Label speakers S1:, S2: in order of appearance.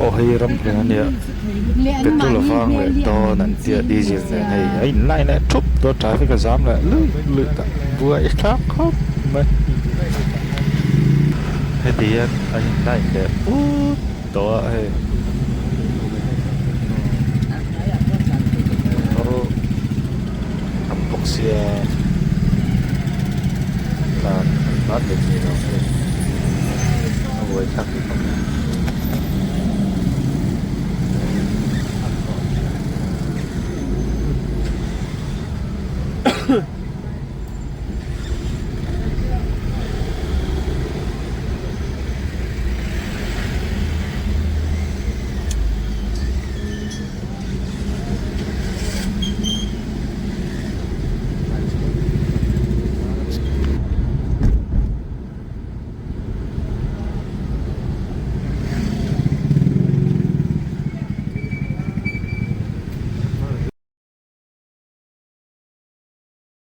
S1: Aw hei ramhlun ania petrol a vang leh dawn an tia diesel nen hei a in line leh thup dawn traffic a zam leh luih luih ta buai thlak khawp mai heti hian an in line leh put tawh a hei.